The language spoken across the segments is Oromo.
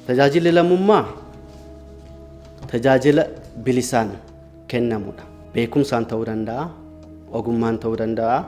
Tajaajilli lammummaa tajaajila bilisaan kennamudha. Beekumsaan ta'uu danda'a, ogummaan ta'uu danda'a,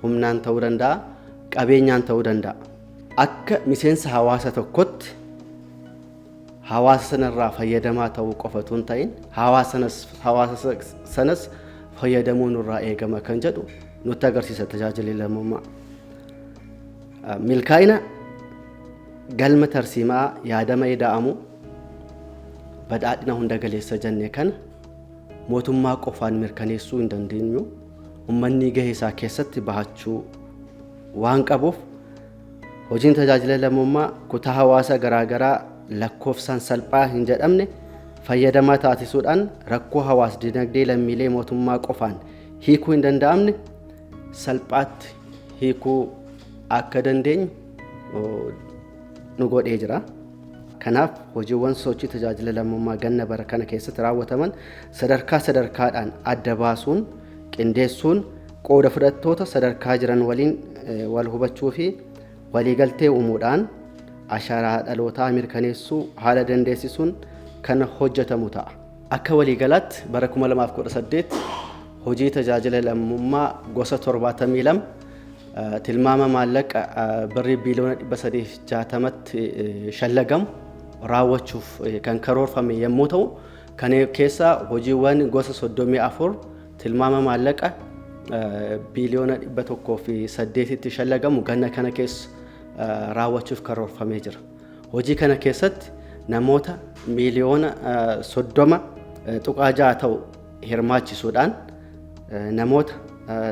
humnaan ta'uu danda'a, qabeenyaan ta'uu danda'a. Akka miseensa hawaasa tokkotti hawaasa sanarraa fayyadamaa ta'uu qofa utuu hin ta'in hawaasa sanas fayyadamuu nurraa eegama kan jedhu nutti agarsiisa tajaajilli lammummaa. Milkaa'ina galma tarsiimaa yaadama ida'amu badhaadhina hunda galeessa jenne kana mootummaa qofaan mirkaneessuu hin dandeenyu. Uummanni gahee isaa keessatti bahachuu waan qabuuf hojiin tajaajila lammummaa kutaa hawaasa garaagaraa lakkoofsaan salphaa hin jedhamne fayyadamaa taasisuudhaan rakkoo hawaas dinagdee lammiilee mootummaa qofaan hiikuu hin danda'amne salphaatti hiikuu akka dandeenyu nu godhee jira. Kanaaf hojiiwwan sochii tajaajila lammummaa ganna bara kana keessatti raawwataman sadarkaa sadarkaadhaan adda baasuun qindeessuun qooda fudhattoota sadarkaa jiran waliin wal hubachuu fi waliigaltee uumuudhaan ashaaraa dhalootaa mirkaneessuu haala dandeessisuun kan hojjetamu ta'a. Akka waliigalaatti bara 2018 hojii tajaajila lammummaa gosa 72 tilmaama maallaqa birrii biiliyoona 360tti shallagamu raawwachuuf kan karoorfame yommuu ta'u, kan keessaa hojiiwwan gosa 34 tilmaama maallaqa biiliyoona 108tti shallagamu ganna kana keessa raawwachuuf karoorfamee jira. Hojii kana keessatti namoota miiliyoona 30.6 ta'u hirmaachisuudhaan namoota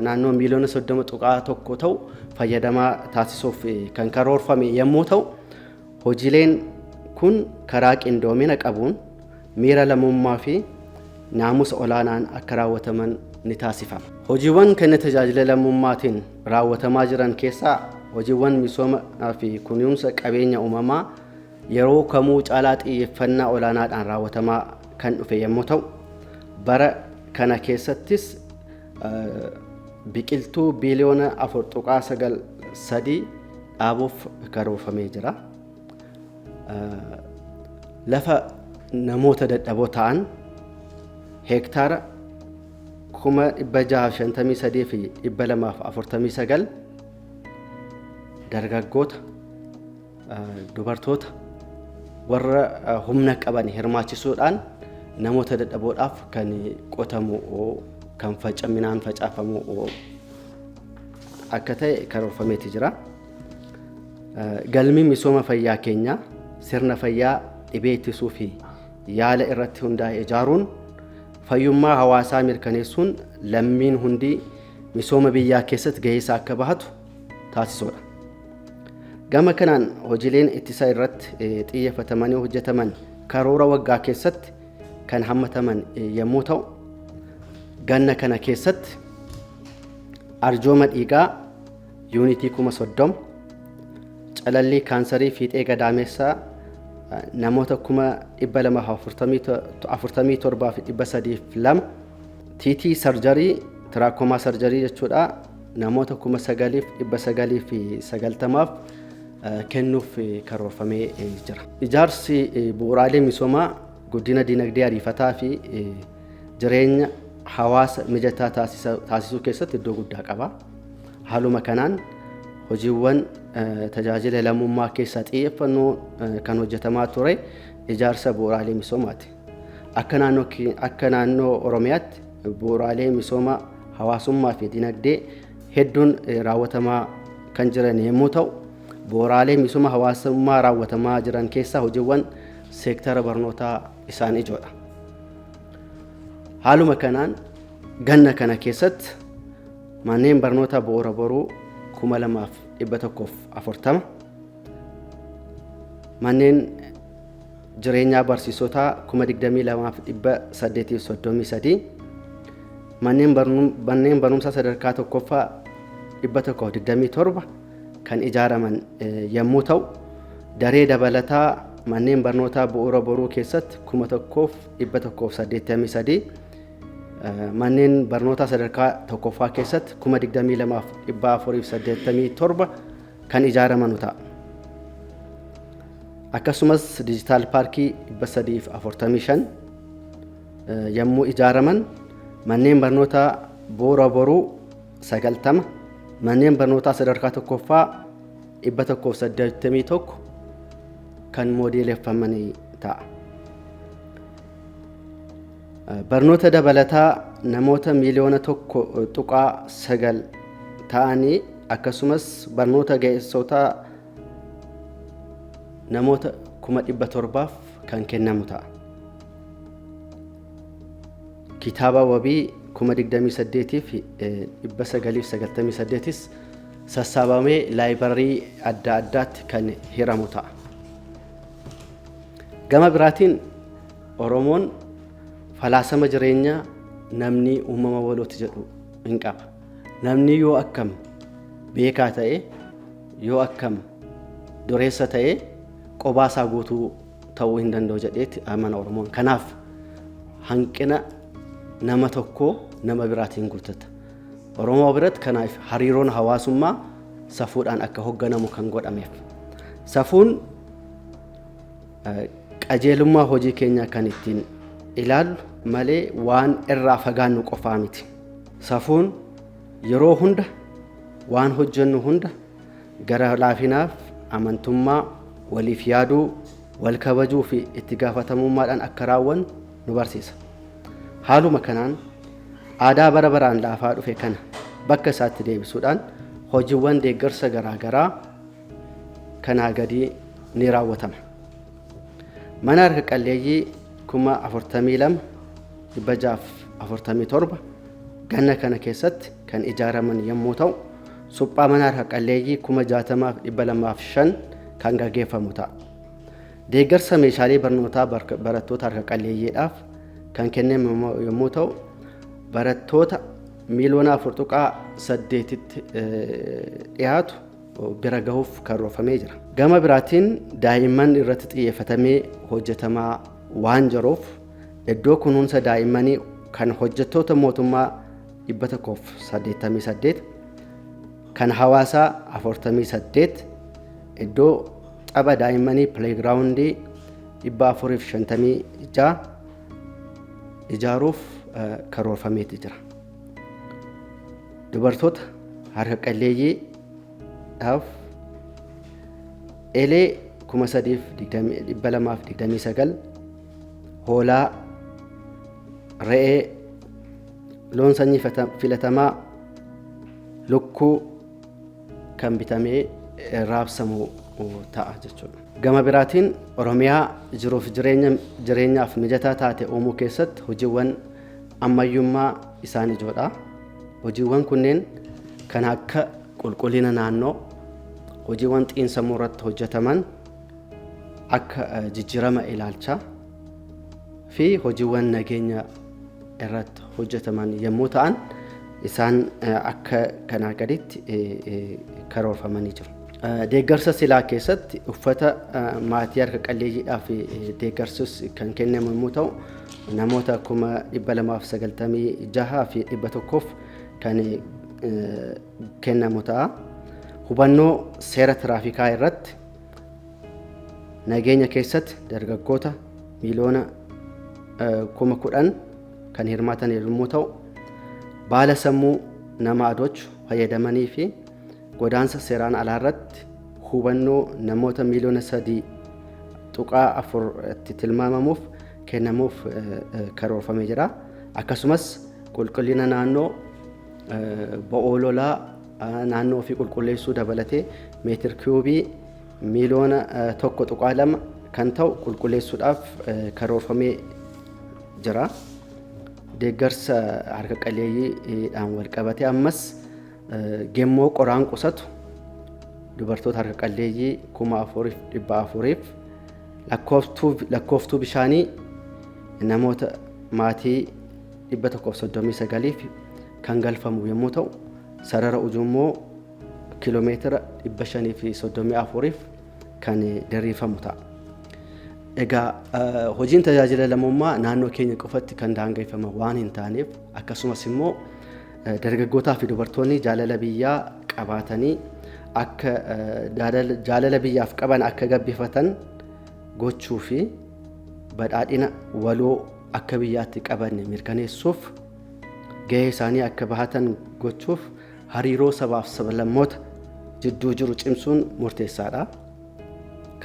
naannoo miiliyoona 30.1 ta'u fayyadamaa taasisuuf kan karoorfame yommuu ta'u, hojiileen kun karaa qindoomina qabuun miira lammummaa fi naamusa olaanaan akka raawwataman ni taasifama. Hojiiwwan kenna tajaajila lammummaatiin raawwatamaa jiran keessaa hojiiwwan misooma fi kunuunsa qabeenya uumamaa yeroo kamuu caalaa xiyyeeffannaa olaanaadhaan raawwatamaa kan dhufe yommuu ta'u, bara kana keessattis biqiltuu biiliyoona 4.93 dhaabuuf karoorfamee jira. Lafa namoota dadhaboo ta'an heektaara 653,249 dargaggoota, dubartoota, warra humna qaban hirmaachisuudhaan namoota dadhaboodhaaf kan qotamu, kan minaan facaafamu akka ta'e karoorfameeti jira. Galmi misooma fayyaa keenyaa sirna fayyaa dhibee ittisuu fi yaala irratti hundaa'e ijaaruun fayyummaa hawaasaa mirkaneessuun lammiin hundi misooma biyyaa keessatti gahee isaa akka bahatu taasisuudha. Gama kanaan hojiileen ittisa irratti xiyyeeffatamanii hojjetaman karoora waggaa keessatti kan hammataman yommuu ta'u, ganna kana keessatti arjooma dhiigaa yuunitii 30,000, calallii kaansarii fiixee gadaameessaa namoota 247,302, TT sarjarii, tiraakomaa sarjarii jechuudha, namoota 9,990f kennuuf karoorfamee jira. Ijaarsi bu'uuraalee misoomaa guddina dinagdee ariifataa fi jireenya hawaasa mijataa taasisuu keessatti iddoo guddaa qaba. Haaluma kanaan hojiiwwan tajaajila lammummaa keessaa xiyyeeffannoo kan hojjetamaa ture ijaarsa bu'uuraalee misoomaati. Akka naannoo Oromiyaatti bu'uuraalee misoomaa hawaasummaa fi dinagdee hedduun raawwatamaa kan jiran yommuu ta'u, bu'uuraalee misooma hawaasummaa raawwatamaa jiran keessaa hojiiwwan seektara barnootaa isaan ijoodha. Haaluma kanaan ganna kana keessatti manneen barnootaa bu'uura boruu 2,140, manneen jireenyaa barsiisotaa 22,833, manneen barumsaa sadarkaa tokkoffaa 127 kan ijaaraman yommuu ta'u, daree dabalataa manneen barnootaa bu'uura boruu keessatti 1,183, manneen barnootaa sadarkaa tokkoffaa keessatti 22,487 kan ijaaramanu ta'a. Akkasumas digital paarkii 345 yommuu ijaaraman, manneen barnootaa Boora Boruu 90, manneen barnootaa sadarkaa tokkoffaa 181 kan moodeeleffamanii ta'a. Barnoota dabalataa namoota miiliyoona 1.9 ta'anii, akkasumas barnoota ga'eessotaa namoota 700,000f kan kennamu ta'a. Kitaaba wabii 28,998s sassaabamee laayibrarii adda addaatti kan hiramu ta'a. Gama biraatiin Oromoon falaasama jireenyaa namni uumama walooti jedhu hin qaba. Namni yoo akkam beekaa ta'e, yoo akkam dureessa ta'e, qobaasaa guutuu ta'uu hin danda'u jedheetti amana Oromoon. Kanaaf hanqina nama tokkoo nama biraatiin guuttata. Oromoo biratti kanaaf hariiroon hawaasummaa safuudhaan akka hoogganamu kan godhameef. Safuun qajeelummaa hojii keenyaa kan ittiin ilaallu malee waan irraa fagaannu qofaa miti. Safuun yeroo hunda waan hojjennu hunda gara laafinaaf, amantummaa, waliif yaaduu, wal kabajuu fi itti gaafatamummaadhaan akka raawwannu nu barsiisa. Haaluma kanaan aadaa bara baraan laafaa dhufe kana bakka isaatti deebisuudhaan hojiiwwan deeggarsa garaagaraa kanaa gadii ni raawwatama. Mana harka qalleeyyii 42,647 ganna kana keessatti kan ijaaraman yommuu ta'u, suphaa mana harka qalleeyyii 60,205 kan gaggeeffamu ta'a. Deeggarsa meeshaalee barnootaa barattoota harka qalleeyyiidhaaf kan kennamu yommuu ta'u, barattoota miiliyoona 4.8tti dhiyaatu bira gahuuf karoorfamee jira. Gama biraatiin daa'imman irratti xiyyeeffatamee hojjetamaa waan jiruuf, iddoo kunuunsa daa'immanii kan hojjettoota mootummaa 188, kan hawaasaa 48, iddoo tapha daa'immanii playgroundii 456 ijaaruuf karoorfameeti jira. Dubartoota harka qalleeyyiidhaaf eelee 3,229, hoolaa, re'ee, loon sanyii filatamaa, lukkuu kan bitamee raabsamu ta'a jechuudha. Gama biraatiin Oromiyaa jiruuf jireenyaaf mijataa taate uumuu keessatti hojiiwwan ammayyummaa isaan ijoodha. Hojiiwwan kunneen kan akka qulqullina naannoo, hojiiwwan xiinsammuu irratti hojjetaman akka jijjiirama ilaalchaa fi hojiiwwan nageenya irratti hojjetaman yommuu ta'an, isaan akka kanaa gaditti karoorfamanii jiru. Deeggarsa silaa keessatti uffata maatii harka qalleeyyiidhaaf deeggarsus kan kennamu yommuu ta'u, namoota 296,100f kan kennamu ta'a. Hubannoo seera tiraafikaa irratti nageenya keessatti dargaggoota miiliyoona 10,000 kan hirmaatan yommuu ta'u, baala sammuu nama adoochu fayyadamanii fi godaansa seeraan alaa irratti hubannoo namoota miiliyoona 3.4 itti tilmaamamuuf kennamuuf karoorfamee jira. Akkasumas qulqullina naannoo, bo'oo lolaa naannoo ofii qulqulleessuu dabalatee meetir kiiyuubii miiliyoona 1.2 kan ta'u qulqulleessuudhaaf karoorfamee jira. Deeggarsa harka qalleeyyiidhaan wal qabatee ammas gemmoo qoraan qusatu dubartoota harka qalleeyyii 4,400f, lakkooftuu bishaanii namoota maatii 139f kan galfamu yommuu ta'u, sarara ujummoo kiiloomeetira 534f kan diriirfamu ta'a. Egaa hojiin tajaajila lammummaa naannoo keenya qofatti kan daangeffame waan hin taaneef, akkasumas immoo dargaggootaa fi dubartoonni jaalala biyyaa qabaatanii akka jaalala biyyaaf qaban akka gabbifatan gochuu fi badhaadhina waloo akka biyyaatti qabanne mirkaneessuuf gahee isaanii akka bahatan gochuuf hariiroo sabaaf sablammoota jidduu jiru cimsuun murteessaadha.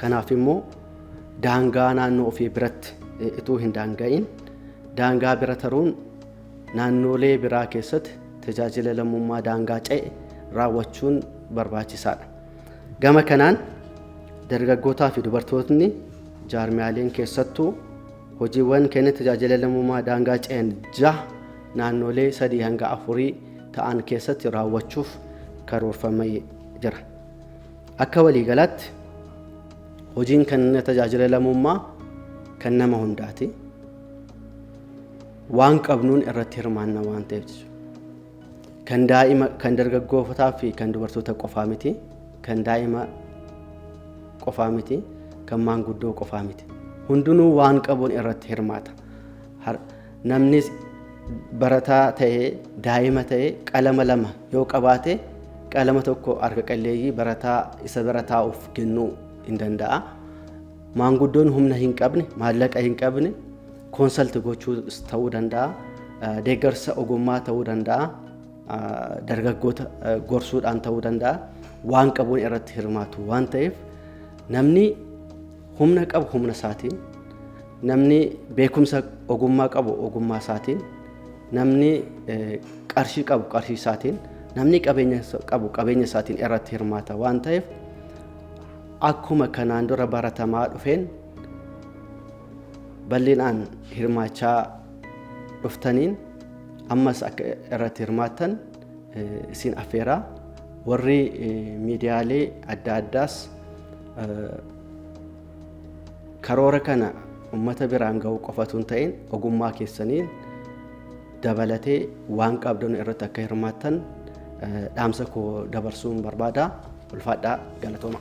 Kanaaf immoo daangaa naannoo ofii biratti utuu hin daanga'in daangaa bira taruun naannoolee biraa keessatti tajaajila lammummaa daangaa ce'e raawwachuun barbaachisaadha. Gama kanaan dargaggootaa fi dubartootni jaarmiyaaleen keessattuu hojiiwwan kenna tajaajila lammummaa daangaa ce'an 6 naannolee 3 hanga 4 ta'an keessatti raawwachuuf karoorfamee jira. Akka waliigalaatti hojiin kenna tajaajila lammummaa kan nama hundaati. Waan qabnuun irratti hirmaanna waan ta'eef jechuudha. Kan daa'ima, kan dargaggootaa fi kan dubartoota qofaa miti, kan daa'ima qofaa miti, kan maanguddoo qofaa miti. Hundinuu waan qabuun irratti hirmaata. Namni barataa ta'ee daa'ima ta'ee qalama 2 yoo qabaate qalama tokko harka qalleeyyii barataa isa bira taa'uuf kennuu hin danda'a. Maanguddoon humna hin qabne, maallaqa hin qabne koonsalti gochuu ta'uu danda'a. Deeggarsa ogummaa ta'uu danda'a. Dargaggoota gorsuudhaan ta'uu danda'a. Waan qabuun irratti hirmaatu waan ta'eef namni humna qabu humna isaatiin, namni beekumsa ogummaa qabu ogummaa isaatiin, namni qarshii qabu qarshii isaatiin, namni qabeenya qabu qabeenya isaatiin irratti hirmaata waan ta'eef akkuma kanaan dura baratamaa dhufeen bal'inaan hirmaachaa dhuftaniin ammas akka irratti hirmaattan isin affeeraa. Warri miidiyaalee adda addaas karoora kana uummata biraan ga'uu qofatu hin ta'in ogummaa keessaniin dabalatee waan qabdan irratti akka hirmaattan dhaamsa koo dabarsuun barbaada. Ulfaadhaa, galatooma.